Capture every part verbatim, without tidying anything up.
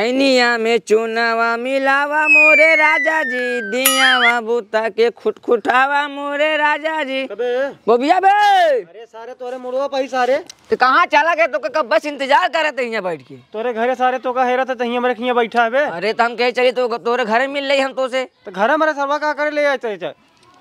ऐनिया में चुनावा मिलावा मोरे राजा जी, दियावा बुता के खुटखुटावा मोरे राजा जी। कबे? बोबिया बे। अरे सारे तोरे मुड़वा पाई सारे। तो कहाँ चला गए? तो कब बस इंतजार करत है यहाँ बैठ के। तोरे घरे सारे तो का हेरत है, तो हियाँ मेरे हियाँ बैठा है बे। अरे तो हम कहे चली तो तोरे घरे मिल रही हम तो से। तो घरे मेरे सरवा का करे ले आए चले चल।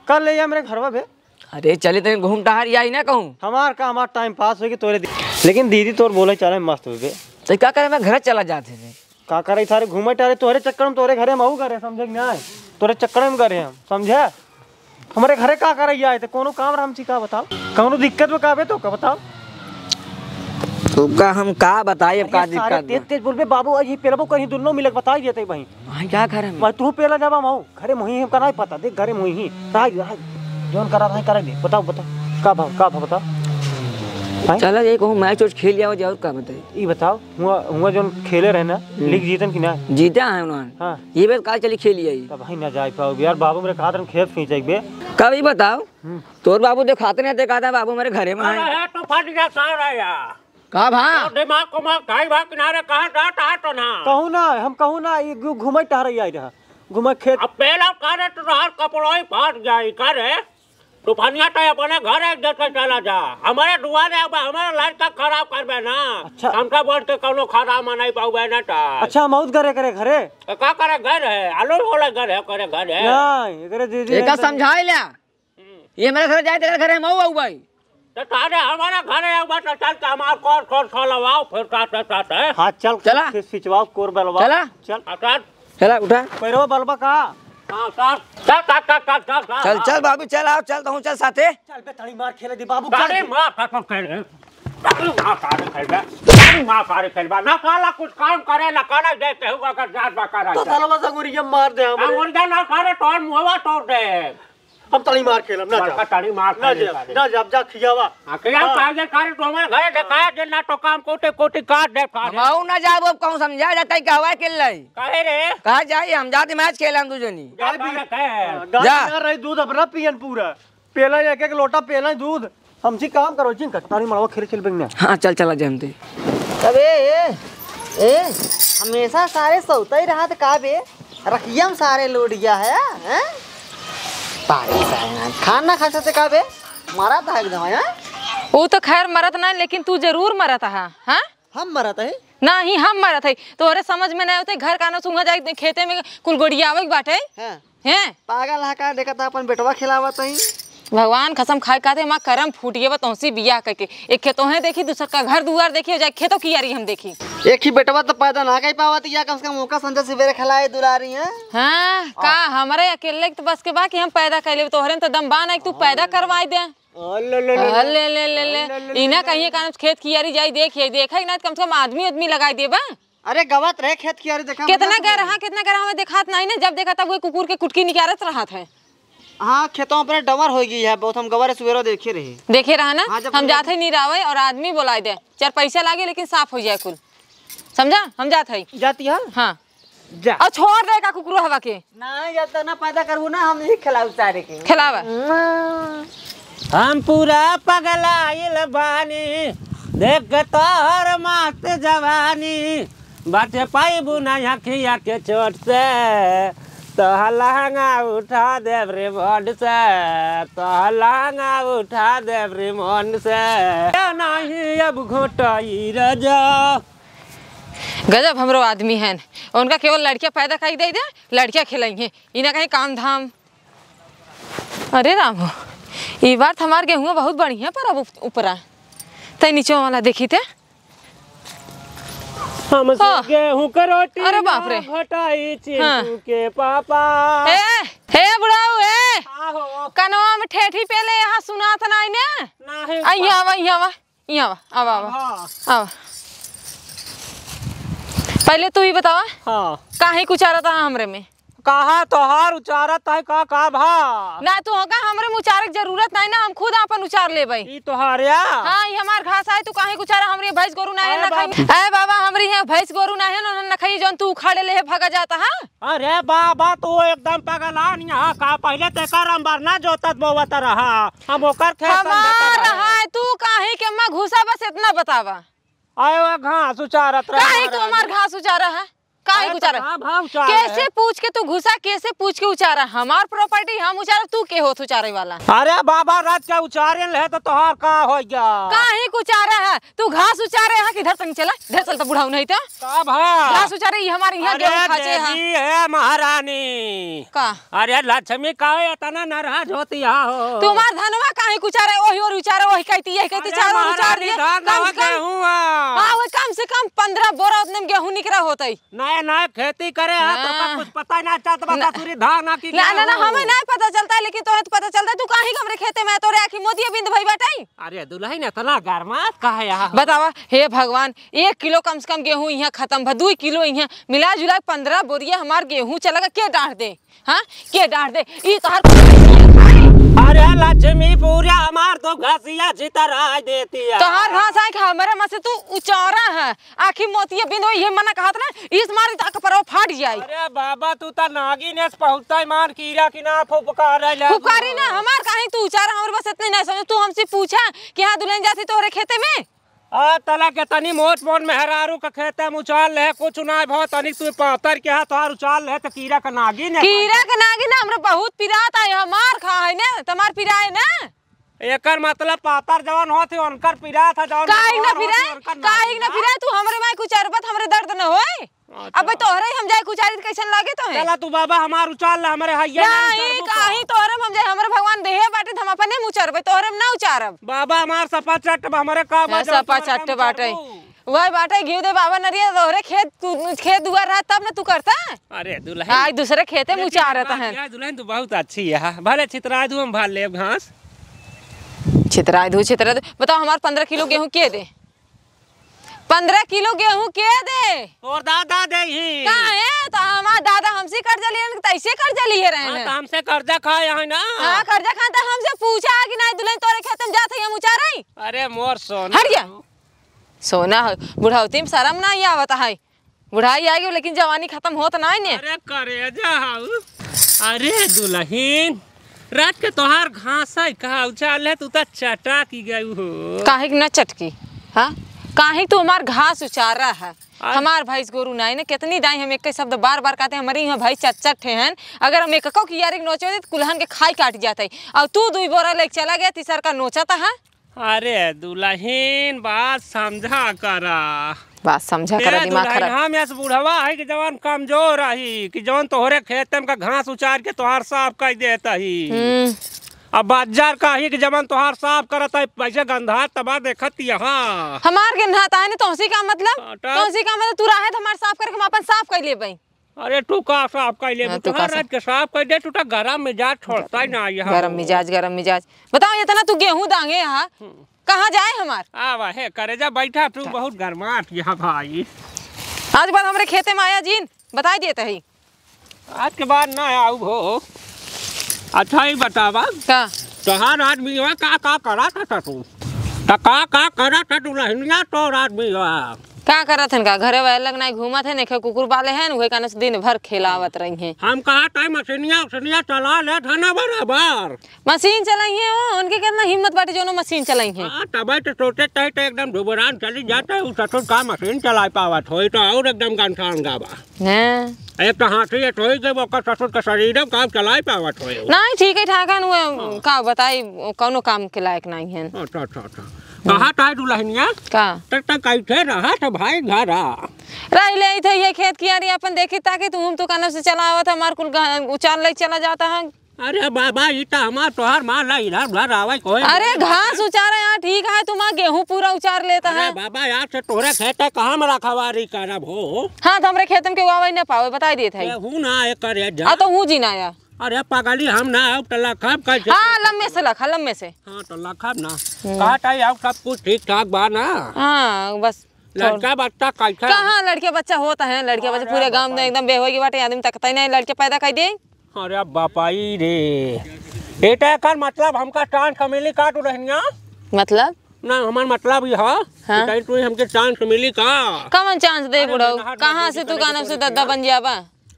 कर ले आ मेरे घरवा बे। अरे चली तनी घूम टहर आई ना कहूँ। हमार का, हमार टाइम पास होई कि तोरे दि-, लेकिन दीदी तोर बोले चाले मस्त होई बे। तो का करे, मैं घर चला जाते थे। का करे सारे घूमे टहरे तोहरे चक्कर में, तोहरे घरे में आऊ घरे, समझे कि नहीं? तोहरे चक्कर में घरे हम, समझे? हमारे घरे का करे आए थे, कोनो काम राम जी का बताओ, कोनो दिक्कत में का बे तो का बताओ? तुमका हम का बताई, अब का अरे सारे दिक्कत तेज बा? तेज बोलबे बाबू, आज ही पेलबो कहीं दुन्नो मिलक बताई देते भाई। वहाँ क्या घर है? मैं तू पेला जाबा माऊ, घरे मोही हमका नहीं पता, देख घरे मोही ही। राज, राज, जौन करा रहा है, करे दे। बताओ, बताओ, का भाव, का भाव बताओ? हैं? चला जाए कहूँ मैच वैच खेल आओ जाओ, का बताई? ई बताओ, हुआ, हुआ जौन खेले रहे ना, हम्म। लीग जीतन कि ना? जीता है उन्होंने। हाँ। ये बात काल चली खेली आई। तब भाई ना जाए पाओ यार, बाबू मेरे खातिर खेत खींचे बे। कब ई बताओ? हम्म। तोर बाबू देखाते नहीं, देखाते हैं बाबू मेरे घरे में है। अरे तू फट जा सारा यार। का भा? तो दिमाग को मार खाई भा किनारे कहाँ जात है तो ना? कहूँ ना, हम कहूँ ना, ये घू-, घूमे टहरे आई रहा। घूमे खेत। अब पहला करे तो तोहार कपड़ोई फाट जाई, करे? तूफानिया तो अपने घर एक जगह चला जा। हमारे दुआरे अब हमारा लाइफ का खराब करबे ना। अच्छा। हमका बोल के कौनो खराब मनाई पाउबे ना ता। अच्छा, मौत करे, करे घरे? तो का करे घर है? आलू बोला घर है, करे घर है? नहीं, एकरे दीदी एका है। समझाई ल्या। ये मेरे घर जाए, तेरे घर हम आऊ, आऊ भाई। तो तारे हमारा घर है, बस चल के हमार कोर, कोर खोलवाओ, फिर साथे, साथे। हाँ, चल, चला। फिर सिचवाओ, कोर बलवा। चला। चल। हाँ, चल। चला, उठा। पैरवा बलवा का? हाँ, चल। चल, चल, चल, चल, चल, चल, हाँ। चल, बाबू, चल, आओ, चल, तहूँ चल साथे। चल बे, तड़ी मार खेले दी, बाबू, तारे चल। माँ कसम खेल रहे। तारे माँ सारे खेल बे। तारे माँ सारे खेल बे। ना साला कुछ काम करे, ना करे दे, केहू अगर जात बा करे तो दे। साला बस अंगुरिया मार दे हमरे। अंगुरिया ना सारे, तोर मुहवा तोड़ दे। हम तड़ी मार खेलब, ना बड़का जाब। तड़ी मार ना खेले जाब, सारे। ना जाब, जा खियावा। हाँ, खियावा हाँ। काहे जे करे, तो हमारे घरे देखाया जे ना तो काम कोटे कोटे काट दे सारे। हम आऊ ना जाब, अब कहूँ समझा जाता है, कहवा के लाई। काहे रे? कहाँ जाई, हम जाते मैच खेले हम दू जनी। जा गाय भी सारे, कहे। हाँ, गाय जा। भी ना रही, दूध अपना पियन पूरा। पेला एक एक लोटा पेला दूध। हमसे काम करो, जिन कट्टारी मड़वा खेल खेल बेंगने। हाँ, चल, चला जाए हम ते। अबे, ए, ए, हमेशा सारे सौता ही रहा था का बे? रखिया में सारे लोडिया है, हैं? पागल सा है, खाना खा सकते का बे? मरा था एकदम, हैं? ऊ तो खैर मरत ना, लेकिन तू जरूर मरत हा, हाँ? हम मरत है? नाही, हम मरत है। तोहरे समझ में ना होते, घर का ना सूंघा जाए, खेते में कुल गोड़ियावे के बाटे। हाँ। हैं? पागल हा का, देखत हा अपन बेटवा खिलावत हई। भगवान कसम खाए खाते, हमार करम फूट गए बा तोहसे बियाह करके। एक खेतों है देखी, दूसर का घर दुआर देखी, जाए खेतों की यारी हम देखी। एक ही बेटवा तो पैदा ना कर पावत, या कम से कम ओका संझा सवेरे खिलाए दुलारी हैं। हाँ, का हाँ। हमारे अकेले के तो बस के बा कि हम पैदा कर लेब, तोहरे में तो दम बा ना कि तू पैदा करवाई दे। अल्ले, ले, ले, ले। अल्ले, ले, ले, ले। अल्ले, ले, ई ना ले, कहिए ले। कान खेत कियारी जाई देख, ये देखे ना, कम से कम आदमी, आदमी लगाई देबा। अरे गवत रहे खेत कियारी, देखा केतना मतलब गए रहा, केतना गए रहा, हमें देखात नहीं ना, जब देखा तब वो कुकुर के कुटकी निकारत रहत है। हाँ, खेतों पर डवर हो गई है बहुत, हम गवर सुबेरो देखे रहे। देखे रहा ना, हाँ, जब हम हम जात है निरावे और आदमी बोलाई दे, चार पैसा लागे लेकिन साफ हो जाए कुल, समझा? हम जात है। जाती है? हाँ। जा। और छोड़ दे का कुकुरो हवा के। ना, जब तक ना पैदा करबू ना, हम ही खिलाऊ सारे के। खिलावा। हम पूरा पगलाइल बानी, देख के तोहर मस्त जवानी, बचे पाइबू ना अखिया के चोट से, तोहर लहंगा उठा देब रिमोट से, तोहर लहंगा उठा देब रिमोट से। या नहीं अब घोटाई राजा। गजब हमरो आदमी हैं, उनका केवल लड़कियां पैदा कर दे दे, लड़कियां खिलाई हैं, इना कहीं काम धाम। अरे राम हो, ई बार तो हमार गेहूं बहुत बढ़िया पर अब उप-, उपरा। तै नीचे वाला देखी ते। हमसे हाँ। गेहूं के रोटी अरे बाप ना रे। घटाई चिंटू हाँ। के पापा। ए, ए बुढ़ाऊ, ए। का हो? कनवा में ठेठी पेले यहाँ सुनात नाई ने? नाही। आ, यहाँ आवा, यहाँ आवा। इहाँ आवा, आवा, आवा। हाँ। आवा। पहिले तू ही बतावा, हाँ। काहे के उचारत हा हमरे में? कहाँ तोहार उचारत है, का, का भा? ना, तू होगा, हमरे में उचारे के जरूरत नहीं ना, हम खुद आपन उचार लेबै। ई तोहार या? हाँ, ई हमार घास है, तू काहे के उचारा, हमरे भैंस गोरू ना है, अरे ना खाई। बाबा। ए बाबा, हमरे यहाँ भैंस गोरू ना है, ना, ना खाई, जौन तू उखाड़े ले है, भागा जाता, हाँ? अरे बाबा, तू एकदम पगलान यहाँ का, पहिले ते कर अंबर ना जोतत बोवत रहा। हम ओकर खेत हमार समझत रहे। है, तू काहे के अम्मा घुसा, बस इतना बतावा। आए वो घास उचारत रहे काहे हमारे तू हमार आगे। घास उचारा है? काहे अरे, तो उचारे? का भाव उचारे कैसे है? पूछ के तू घुसा, कैसे पूछ के उचारा? हमार property हम उचारब, तू के होत उचारे वाला? अरे बाबा, रात के उचारे ले तो तोहार का हो गया? काहे के उचारा है? तू घास उचारे है कि इधर तनी चला, इधर चल तो बुढ़ाऊ नहीं तो। का भा? घास उचारे, ई हमारे यहाँ अरे गेहूं खाचे है। देवी है महारानी। का? अरे लक्ष्मी, काहे इतना नाराज होती है हो? तुम्हार धनवा काहे के उचारे, ओही ओर उचारे, ओही कहती, यही कहती, अरे चारों ओर उचार महारानी, दिए। धान कम से कम गेहूं है। हाँ, वो कम से कम पन्द्रह बोरा उतने में गेहूं निकरा होतई। नए नए खेती करे है, तो हाँ। का कुछ पता ही ना चलत बा, ना। ससुरी धान की ना, ना, ना, गेहूं। हमें ना पता चलता है, लेकिन तोहे तो पता चलता है। तू काहे के हमरे खेते में, तोरे आँखी मोतिया बिंद भई बाटे। अरे दुलहिन, इतना गरमात काहे यहाँ? बतावा, हे भगवान, एक किलो कम से कम गेहूं यहाँ खतम भा, दुई किलो यहाँ मिला जुला के पन्द्रह बोरिया हमार गेहूं चला गया, के डांट दे? हाँ, के डांट दे? ई तोहार अरे लक्ष्मी, पूरा हमार तो घसिया छितराई देती है। तोहार घास आए के हमरे में से तू उचारा है। आँखी मोतिया बिंद हो, ये मना कहत ना, इस मारी ताक पर फाट जाई। अरे बाबा, तू ता नागिन एस पहुँचता मान कीड़ा की ना फुफकार है ले। फुफकारी ना, हमार काहे तू उचारा, हमरे बस इतने ना समझ। तू हमसे पूछा कि हाँ दुलहिन जाती तोहरे खेते में? आ, तला के तनी मोट मोट मेहरारू के खेते में उचार ले, कुछ ना भो, तनी तू पातर के हाथ और उचार ले, तो कीड़ा के नागिन है। कीड़ा के नागिन ना, हमरे बहुत पिरात है, हमार खा है ना, तमार पिराए ना। एकर मतलब पातर जवन होत है, उनकर पिरात है, जवन काहे ना मोटहर होत है, पिराए? उनकर काहे नागिन ना है। पिराए? तू हमरे माई कुछ अरबत, हमरे दर्द न होए। अच्छा। अबे तोहरे हम जाए कुछ आरित कैसन लागे तोहे? चला तू बाबा हमार उचार ला, हमरे हइये ना नहीं, उचरबू का? काहे तोहरे में हम जाए, हमरे भगवान देहे बाटे, हम अपने में उचरबे, तोहरे में ना उचारब। बाबा हमार सफा चट बा, हमरे का बा, हाँ, जौन सफा तोहरे चट में बाटे। उचरबू। वही बाटे, घिउ दे बाबा नरिया, तोहरे खेत, तू, खेत दुआर रहा तब ना तू करता। अरे दुलहिन। आज दूसरे खेते में लेकिन उचारत बात हैं। यह दुलहिन तू बहुत अच्छी है, भले छितराए दू हम भा लेब घास। छितराए दू, छितराए दू। बताओ हमार पन्द्रह किलो गेहूं के दे? पन्द्रह किलो गेहूं के दे? तोर दादा देही। काहे? तो हमार दादा हमसे कर्जा लिए, तैसे कर्जा लिए रहे हाँ, हैं। तो हमसे कर्जा खाए हैं ना। हाँ, कर्जा खाए तो हमसे पूछा है कि नहीं दुलहिन तोरे खेते में जात है हम उचारई? अरे मोर सोना। हट गया। सोना है, बुढ़ौती में शर्म नहीं आवत है। बुढ़ाई आ गई, लेकिन जवानी खत्म होत नाई ने। अरे करेजा हाउ। अरे दुलहिन, रात के तोहार घास है का उचार ले, तू तो चटा की गई हो। काहे के न चटकी? हाँ, काहे तू हमार घास उचारा है? आ- हमार भैंस गोरू नाई ने, कितनी दाई हम एक शब्द बार बार कहते हैं, हमारी यहाँ भैंस चट चट हैं। अगर हम एक को की यारी नोचे देते, कुल्हन के खाई काट जाते। और तू दुई बोरा लेके चला गया, तीसर का नोचा था, हाँ? अरे दुलहिन, बात समझा करा। बात समझा करा, ए दिमाग दुलहिन, खराब। हम ऐस बुढ़वा है कि जवन कमजोर रही, कि जवन तोहरे खेतन का घास उचार के तोहार साफ कर देत ही। हम्म। अब बाजार का ही कि जवन तोहार साफ करत है, पैसे गंधा तबा देखत यहाँ। हमार गंधा ता है ना, तोहसी का मतलब? काटा। तोहसी का मतलब तू रहे तो हमार साफ करके हम अपन साफ कर लेबै। अरे तू का साफ कर ले, हाँ, तू तू का हर साफ? रात के साफ कर दे, तू तो गरम मिजाज छोड़ता ही ना यहाँ। गरम मिजाज, गरम मिजाज। बताओ, इतना तू गेहूं दांगे यहाँ, हम्म। कहाँ जाए हमार? आवा है, करेजा बैठा, तू बहुत गरमात यहाँ भाई। आज के बाद हमरे खेते में आया जीन, बताई देते ही। आज के बाद ना आऊ हो। अच्छा ही बतावा, का? तोहार आदमी हुआ का, का करा था तू? त का, का करा था दुलहिनिया तोर आदमी हुआ? का करत हन का? घरे वाले लग नाई घूमत है, नेखे कुकुर पाले हैं, उहे काने से दिन भर खेलावत रही हैं। हम कहा ताई मशीनिया उशीनिया चला ले धना बराबर। मशीन चलाई है वो, उनके कितना हिम्मत बाटे जोनो मशीन चलाई है। हाँ, तबे तो सोचे ताई तो एकदम दुबरान चली जाता है, उ ससुर का मशीन चला पावत होई तो और एकदम गंठान गावा। हैं? एक तो हाथी है, थोड़ी देर ओकर ससुर के शरीर में काम चलाए पावत होए। नहीं, ठीक है, ठाक है, वो हाँ। का बताई, कौनो काम के लायक नहीं है। अच्छा, अच्छा, अच्छा। कहाँ था दुलहिनिया? का? तक तक कैसे रहा था भाई घरा? रह ले थे ये खेत कियारी अपन देखी ताकि तुम तो कानों से चला आवत है, हमार कुल गा-, उचार ले चला जाता है। अरे बाबा, ई त हमार तोहार माल है, इधर उधर आवे कोई अरे बोले घास उचारे यहाँ ठीक है, तुम गेहूं पूरा उचार लेता अरे है। बाबा, यार से तोहरे खेत है, कहाँ में रखवारी करब हो? हाँ, तो हमरे खेत में केहू आवे न पावे, बताई देत है। केहू ना आए करे जा। आ तो हूँ जी ना आया। अरे पगली, हम ना आउब त लखब कैसे? हाँ, लम्बे से लखा, लम्बे से। हाँ, तो लखब ना। हम्म। कहा ताई, आउब सब कुछ ठीक ठाक बा ना? हाँ, बस लड़का बच्चा कैसे? कहाँ लड़के बच्चा होता है? लड़के बच्चा अरे पूरे गांव में बापा। एकदम बेहोई के बाटे, आदमी तकता ही नहीं, लड़के पैदा कर दे। अरे बापाई रे, एटा एकर मतलब हमका चांस मिली का दुलहिनिया? मतलब? ना, हमार मतलब ये है हाँ? कि कहीं तू हमके चांस मिली का? कौन चांस दे अरे बुढ़ऊ? नहा, नहा, कहाँ नहा, से तू नहा, गाना नहा, से नहा, दद्दा नहा। बन जाबा?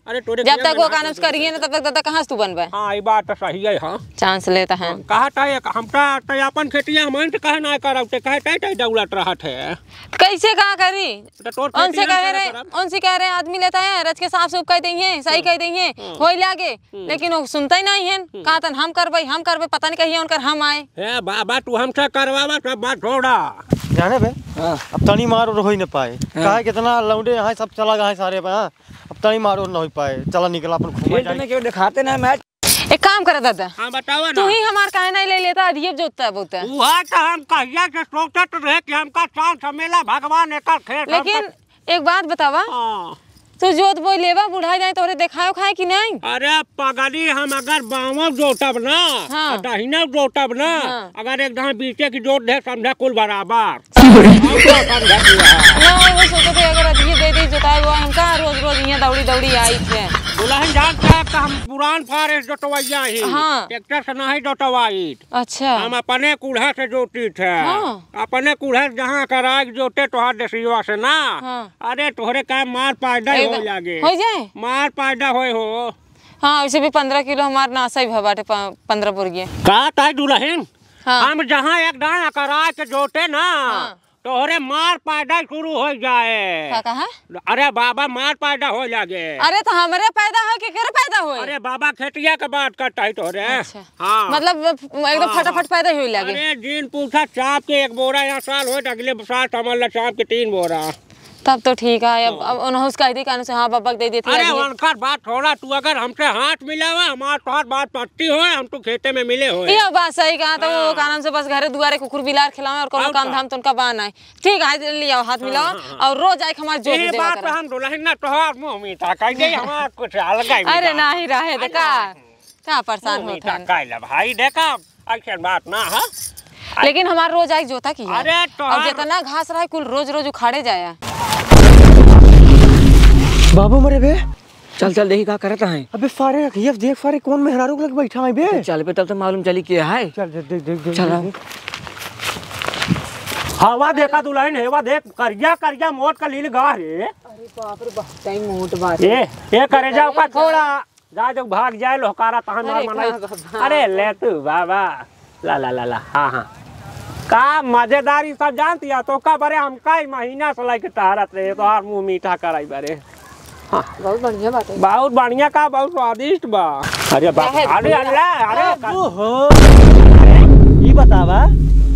अरे तोरे जब तक वो कानून करिए ना, तब तक, तब तक कहाँ से तू बनबे? हाँ, ई बात तो सही है, हाँ। चांस लेता है। हाँ, कहा था एक, हम तो, तो अपन खेतिया हम अंत कहे ना करब, ते कहे तै, तै दौलत रहत है। कैसे कहाँ करी? तो तोर उनसे खेतिया कह ना रहे, करब। उनसे कह रहे आदमी लेता है, रच के साफ सूफ कह देंगे, सही हाँ। कह देंगे, हाँ। होई लागे। हम्म। लेकिन वो सुनता ही नहीं है। हम्म। कहा तन हम करबे, हम करबे, पता नहीं कहिए उनकर हम आए। ए बाबा, तू हमसे करवावा, सब बात छोड़ा। जाने बे, हाँ। अब तनी मार और होई न पाए। हाँ। काहे कितना लौंडे यहाँ सब चला गए सारे बे, हाँ? अब तनी मार और न होई पाए। चला निकला अपन घूमा खेत जाए। में क्यों दिखाते ना मैच? एक काम कर दादा। हाँ, बतावा ना। तू ही हमार काहे नहीं ले लेता, अदियब जोतता बोता। उहा तो हम कहिया से सोचत रहे कि हमका चांस मेला भगवान एकर खेत लेकिन हमका एक बात बतावा। हाँ। तू जोत बोई लेवा, बुढ़ाई जाए तोहरे देखायो खाए कि नहीं? अरे पगली, हम अगर बावो जोतब ना, हाँ। आ दहिना जोतब ना, हाँ। अगर एक धान बीचे की जोत दे, समझा कुल बराबर। हम तो समझा दिया। ना, वो सोचे थे अगर अदिये दे दे जोताए, वो हमका रोज रोज यहाँ दौड़ी दौड़ी आई थे। दुल्हन जान क्या, तो हम पुरान फारेस्ट जोतवैया ही। हाँ। ट्रैक्टर से नहीं जोतवाई। अच्छा। हम अपने कूल्हा से जोतीत है। हाँ। अपने कूल्हा से जहाँ कराए जोते तोहार देसियवा से ना। हाँ। अरे तोहरे का मार पैदा हो एकदम। लागे। हो जाए? मार पैदा होए हो। हाँ, वैसे भी पन्द्रह किलो हमार नासा ही भा बाटे, प-, पन्द्रह बोरिये। का ताई दुल्हन? हाँ। हम जहाँ एक दान कराए के जोते ना, हाँ। तोहरे मार पैदा शुरू हो जाए। का कहा? अरे बाबा, मार पैदा हो लागे। अरे तो हमरे पैदा हो कि केरे पैदा होए? अरे बाबा, खेतिया के बात करता है तोहरे। अच्छा। हाँ। मतलब एकदम हाँ, फटाफट हाँ। पैदा ही होई लागे। अरे जिन पूछा चाप के एक बोरा यहाँ साल होए, अगले साल समझ ला चाप के तीन बोरा। तब तो ठीक है। अब, हाँ। अब उन्हों से कह दी कानून से, हाँ, बाबा के दे देती अरे अभी। उनकर बात छोड़ा, तू अगर हमसे हाथ मिलावा, हमार तोहार बात पट्टी होए, हम तो खेते में मिले होए। ये बात सही कहा, तो वो हाँ। कानून से बस घरे दुआरे कुकुर बिलार खिलावे और कोनो और काम का? धाम तो उनका बा नहीं। ठीक है, ले आओ, हाथ हाँ, मिलाओ हाँ, हाँ। और रोज आए हमार जोत यही देवा बात करो। हम दुल्हन ना तोहार मुंह मीठा कह दे, हमार कुछ अलग ही अरे मिजाज। नहीं रहे दे अरे का? नहीं। का परेशान मुंह होत मीठा हन? कह ले भाई, देखा, ऐसन बात ना है। लेकिन हमार रोज आई जोता की है। अरे तोहार और जितना घास रहा है, कुल रोज रोज उखाड़े जाया। बाबू मरे बे। चल, चल, देखी का करत हैं। अबे फारे, ये देख फारे, कौन मेहरारू के लगे बैठा है बे? चल बे, तब तो मालूम चली के है। चल, देख, देख, देख, देख, चल। देख, देख। हवा देखा दुल्हन, हवा देख, करिया, करिया मोट का लील गा रे। अरे बाप रे, बहुत ही मोट बात ए, है। ए, करेजा अरे का जा। थोड़ा, जा, जब भाग जाए लोहकारा, तहन अरे मार मनाई। का बाबा। अरे ले तू बाबा। ला, ला, ला, ला, हाँ, हाँ। का मजेदार ई सब जानती है? तो का बरे हम कई महीना से लेके टहरत रहे, तोहार मुंह मीठा कराई बरे। हाँ। बहुत बढ़िया बात है। बहुत बढ़िया का, बहुत स्वादिष्ट बा। अरे बाप, काहे अरे बोला? अल्लाह, अरे का ओहो। ई बतावा,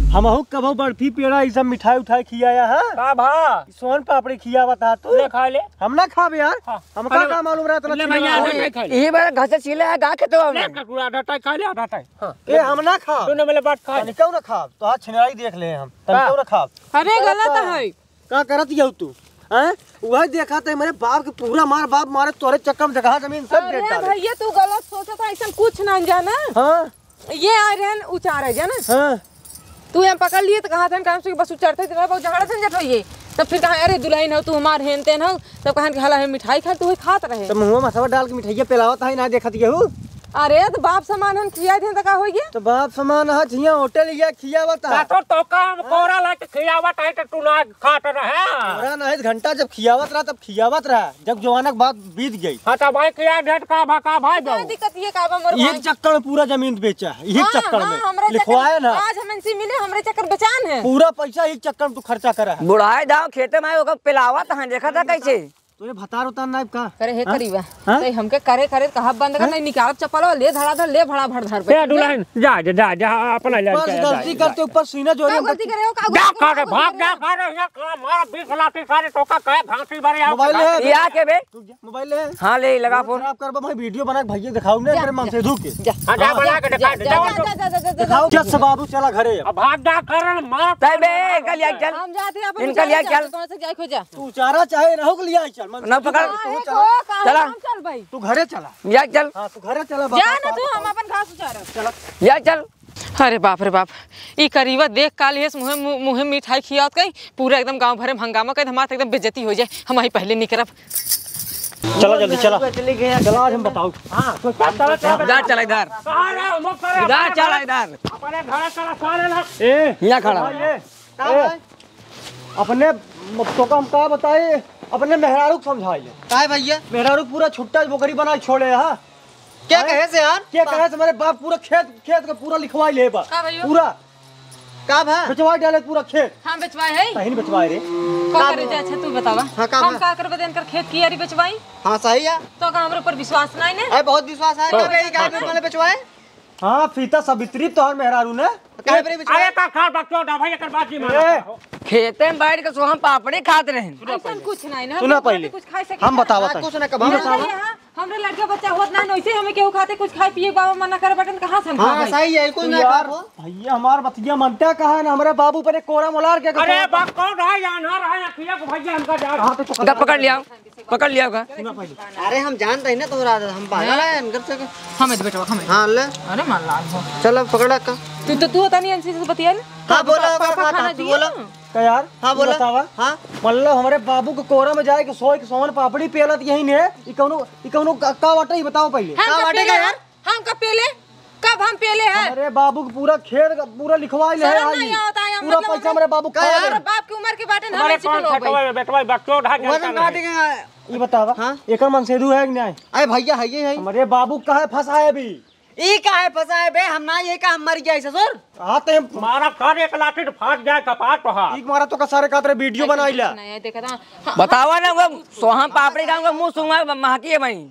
हमहू कबहू बर्फी पेड़ा ई सब मिठाई उठाई खियाया है? का भा? सोन पापड़ी खियावत हा तू? ले खा ले। हम ना खाब यार। हाँ। हमका अरे, का मालूम रहा इतना ले चिल्ला भैया, रहा आधा है। टाई खा ले। यही बार घर से छीले है, गा खेतवा ले, में। कटोरा आधा टाई खा ले, आधा टाई। हाँ। ए, हम ना खाब। तू ना मिले बात खा ले। तनिको ना खाब। तोहार छिनराई देख ले हम। तनिको हाँ। ना खाब। अरे, गलत है। का करत यहू तू? हैं? वही देखा था मेरे बाप के पूरा मार, बाप मारे तोरे चक्कर में जगह जमीन सब अरे बेच डाले। भैया, तू गलत सोचत है, ऐसा कुछ ना जाना। हाँ। ये आ रहे हैं उचारे, जाना? हाँ। तू हम पकड़ लिए तो कहा था काम से बस उचरते दिन बहुत झगड़ा झंझट होइए। तब फिर कहा, "अरे दुल्हन हो तू, हमार हेन तेन हो।" तब कहा कि हला है मिठाई खा, तू ही खात रहे। तो मुंह में मसाला डाल के मिठाइया पिलावत है, ना देखत केहू। अरे तो बाप समान हम खिया दें तो का होइए? तो बाप समान है, झिया होटल या खियावत है। का तो, तो का हम कोरा लाके खियावत है तो तू ना खात रहे। कोरा नहीं, घंटा जब खियावत रहा तब खियावत रहा। जब जवानक बात बीत गई। हाँ, तो भाई, क्या डेट का भा, का भाई का जाऊ? दिक्कत ये का बा मोर ये भाई? चक्कर में पूरा जमीन बेचा है, ये हाँ, चक्कर हाँ, में। हमरे लिखवाए चक्कर, ना। आज हम इनसे मिले, हमरे चक्कर बेचान है। पूरा पैसा ये चक्कर में तू खर्चा करा है। बुढ़ाए दाव खेते में ओकर पिलावत हैं, देखा था कैसे? तोरे भतार उतार नाइब का? अरे हे हाँ? करीबा। हाँ? ते हमके करे करे कहा बंद कर, हाँ? नहीं निकालब चप्पल, ले धड़ा धड़, ले भड़ा भड़ धर ए, दुल्हन, जा, जा, जा, जा, अपना ले, बस जा, जा, गलती जा, करते जा। ऊपर सीना जोरे का हम गलती करे हो, का जा, गुस्सा खा रे, करे हो? भाग, जा, खा रे, यहाँ का मारा बीस लाठी सारे टोका कहे घासी भरे आओ। मोबाइल है? या के बे? मोबाइल है? हाँ, ले, लगा फोन। खराब करबा, भाई, वीडियो बना के भैया दिखाऊ ना, जा, तेरे मन जा, से धू के। जा। हाँ, जा, हाँ। बना के दिखा दे, जा, जाओ। जा, जा, जा, जा, दिखाओ, जा। जस बाबू, चला घरे अब। अब भाग जा, कर मार। तय बे, इनका लिया चल। हम जाते हैं, अपन इनका लिया चल। कौन से जाए खो जा। तू चारा चाहे रहो के लिया चल, मन ना से पकड़। धू के, काहे चला। को, काहे चला। हम चल भाई। तू घरे चला। लिया चल। हाँ, तू घरे चला, जा बाबा, ना तू, बाबा। हम अपन घास उचारब। चला। लिया चल। अरे बाप रे बाप, ई करीबा देख काल हेस मुँहे, मु-, मुँहे मिठाई खियावत कहीं, पूरा एकदम गाँव भरे में हंगामा कहीं, हमार तो एकदम बेइज्जती हो जाए, हम वहीं पहले निकरब। चला जल्दी, चला। चला, आज हम बताओ। हाँ, तो चल, चला, चला, जा, चला इधर। कहाँ रहे? हम लोग करे, इधर हमारे चला घर, इधर। अपने घर चला, सारे ना। ए, यहाँ खड़ा। भाई, ए, का ए, भाई? अपने म-, तो का हम का बताई? अपने मेहरारू के समझाई ले। काहे भैया? मेहरारू पूरा छुट्टा बोकरी बनाई छोड़े, हाँ? क्या हैं? कहे से यार? क्या कहे से? मेरे बाप पूरा खेत, खेत का पूरा लिखवाई ले बा। का भैया? पूरा। का भा? बेचवाई डाले पूरा खेत। हाँ, बेचवाए है। कहीं नहीं बेचवाए रे। का का करे भा? जा, अच्छा, तू बतावा। हाँ, का हम भा? का करबे देन कर खेत की यारी बेचवाई? हाँ, सही है। तो का हमरे ऊपर विश्वास नहीं ने? अरे, बहुत विश्वास है। तो का भा? का भा? मैंने बेचवाए? हाँ, फीता सावित्री तोहर मेहरारू ने। काहे पर अरे, का खा बकचोद है भाई, एकर बात जी माना ए। हो। खेते में बैठ के सोहम पापड़ी खात रहेन। ऐसन कुछ नहीं ना, सुना हम पहले। कुछ खाए सके हम ना। बतावा हाँ, तनी। कुछ ना कब हम बतावा। यहाँ हमरे लड़का बच्चा होत ना, वैसे हमें केहू खाते कुछ खाए पिए, बाबा मना करे बटन, कहाँ से हम हाँ, खाबे? सही है, कुछ तू ना यार, खाबो। भैया हमार बतिया मनता कहाँ है ना, हमरे बाबू पर एक कोरा मोलार के अरे, बकचोद है, यहाँ ना रहा, यहाँ किया को भैया हमका जा। हाँ, तो पकड़। पकड़ लिया। पकड़ लिया होगा। सुना पहले। अरे हम जानते हैं ना तोहरा आदत, हम पागल हैं इनकर से। हमें दे बेटवा, हमें। हाँ, ले। अरे मार लाल हो। चल अब पकड़ा का। तू तो, तू होता नहीं इनसे बतिया ले। हाँ, बोला, पापा, पापा खाना दिए बोला। ना? का यार? हाँ, तू बोला। बतावा। हाँ। मतलब हमरे बाबू के कोरा में जाए के सोए के सोन पापड़ी पेलत यही ने, ई कौनो, ई कौनो का, का बाटे, ई बताओ पहले। हाँ, का का बाटे पेले का यार? हम कब पेले? कब हम पेले हैं? अरे बाबू के पूरा खेत का पूरा लिखवाई ले शर्म आई। नहीं आवता है, पूरा मतलब पैसा हमरे बाबू का खा यार? ले। बाप की उम्र के बाटे ना, हमारे हमें चिकन कौन हो गई। खटवा बेटवा बकचोद है, वजन जानता काटे नहीं। के ये बतावा, हाँ? एकर मनसेधू है कि नहीं? अरे भैया, है ये है। हमारे बाबू का है फंसा है अभी। ई का है फंसा है बे? हम ना, ये का हम मर गया है ससुर? हाँ, ते हम मारा कर एक लाठी तो फाट जाए कपाट तो हाथ। ई मारा तो का सारे कातरे वीडियो बनाई ला। नहीं, देखा था। हाँ, बतावा ना, वो सोहम पापड़ी का मुंह सूंघा महकी है भाई।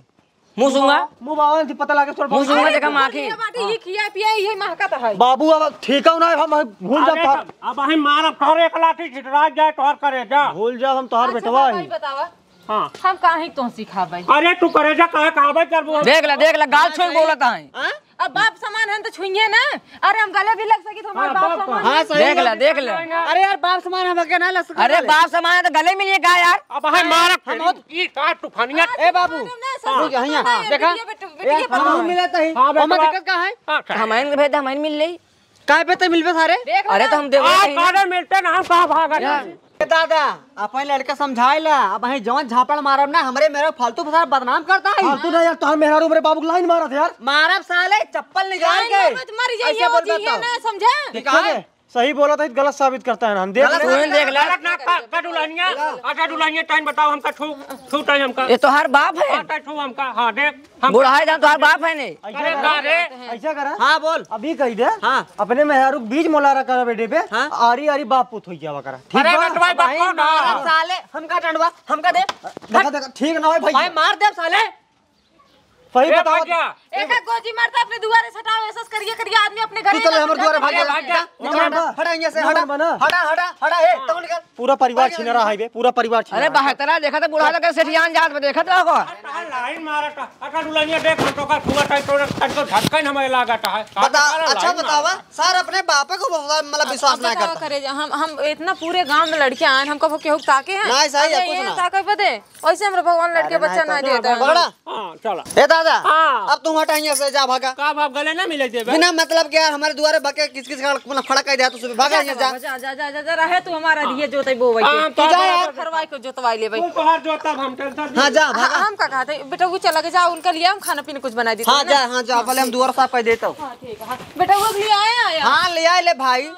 मुंह सूंघा। मुंह बावन थी पता लागे तोर मुंह सूंघा अरे देखा तू माखी। ये बाटे, ये खिया पिया, ये महकत है। बाबू अब ठीक हो ना, हम भूल जा अरे तोहर। तब, अब हम मारब तोहर एक लाठी छिटरा जाए तोहर करेजा। भूल जा हम तोहर अच्छा, बेटवा बाबा, ही। ये बतावा। हाँ। हम काहे तो सिखाबै? अरे तू करेजा काहे खाबै करबो? देख ले, देख ले, गाल छुई बोलत है। हाँ? अब बाप समान है तो छुइए ना। अरे हम गले भी लग सकी तो हमारे हाँ, बाप बाप समान हाँ, है। सही देख ले, बात। देख ले। अरे यार बाप समान हम के ना लग सकते अरे वाले। बाप समान है तो गले मिलिए का यार? अब है मारब हम फिर। बहुत ई का तूफानिया। ए बाबू, ना, हाँ। रुक, यहाँ, हाँ। देखा? बिटिया, बिटिया, ए, बिटिया हम बताओ। मिलत ही। हाँ, ओमा बेटवा। दिक्कत का है? हाँ, अच्छा। हम आइन के भेज दे, हम आइन मिल लेई। काहे पे ते मिलबे सारे? देख अरे लो। तो हम देबे आ, नहीं। काहे मिलते ना, हम कहाँ भागत हैं? ए दादा, अपन लड़का समझाए ला, अब वहीं जवन झापड़ मारब ना, हमरे मेरे फालतू फसार बदनाम करता है। फालतू ना यार, तोहर मेहरारू मेरे बाबू के लाइन मारत है यार। मारब साले, चप्पल निकाल के। मत मर जाइए, ऐसे वो बोल जी देता है हूँ। ना, समझे? ठीक है। सही बोला था, गलत साबित करता है ना, हम देख गलत ले। साबित देख ले। गलत ना का, का दुल्हनिया, अच्छा दुल्हनिया टाइम बताओ हमका, छू, छू टाइम हमका। ये तोहार बाप है? हाँ, टाइम छू हमका, हाँ, देख। हम बुढ़ाए जान तोहार बाप है ने। अरे का रे? ऐसा करा। हाँ, बोल। अभी कही दे। हाँ। अपने मेहरारू के बीच मोलारा करा बेटे पे। हाँ। आरी आरी बाप पूत होई जावा करा। ठीक अरे बा? बेटवा, अब बाप भाई कौन मारा है? साले, हमका डंडवा, हमका दे। देखा, देखा, ठीक ना होई भाई। भाई मार दे साले। सही ए बताओ। भैया। एक एक गोजी मारता अपने दुआरे से हटाओ, ऐसा करिए करिए आदमी अपने घर तू ही चल ना हमर दुआरे भाग ए जा। भैया। जा, निकल, हटा, हटा यहाँ से, हटा। बना। हटा, हटा, हटा, ए, हाँ। तू निकल। पूरा परिवार छिनरा है बे, पूरा परिवार छिनरा अरे है। बहतरा देखा तो बुढ़ा लगे सेठियान जात में देखत रहो। अरे लाइन मारत है। अच्छा दुल्हनिया देख, हम तो का छुआ टाइम तो तनको झटकन हमें लागत है। बता, अच्छा बतावा, सर अपने बापे को बहुत मतलब विश्वास ना करता। करे जा, हम, हम इतना पूरे गांव में लड़के आए, हमको केहू ताके हैं? नहीं, सही है, अरे कुछ ये ना। ताके बदे, वैसे हमरा भगवान लड़के अरे बच्चा नहीं ना तो देता है। पकड़ा। हाँ, चला। ए दादा, हाँ। अब तू हटा यहाँ से, जा भागा। का बाप गले ना मिले देबे? बिना मतलब के यार हमारे दुआरे बके किस किस का मतलब खड़ा कर दिया तू सुबह, भागा यहाँ जा। जा, जा, जा, जा, जा, रहे तू हमारा दिए जोते बोवे के। हाँ, तू जा यार। खरवाई को जोतवाई ले भाई। तू तोहार जोता हम टेंशन हाँ, जा, भागा। हम का कहते, बेटा वो चला के जा, उनका लिए हम खाना पीना कुछ बना देते हाँ, हैं ना। जा, हाँ, जा, हाँ, पहले हम ठीक। दुआर साफ कर देता हूँ। हाँ, ठीक है। हाँ। बेटा वो ले आया, आया। हाँ, ले आए ले भाई।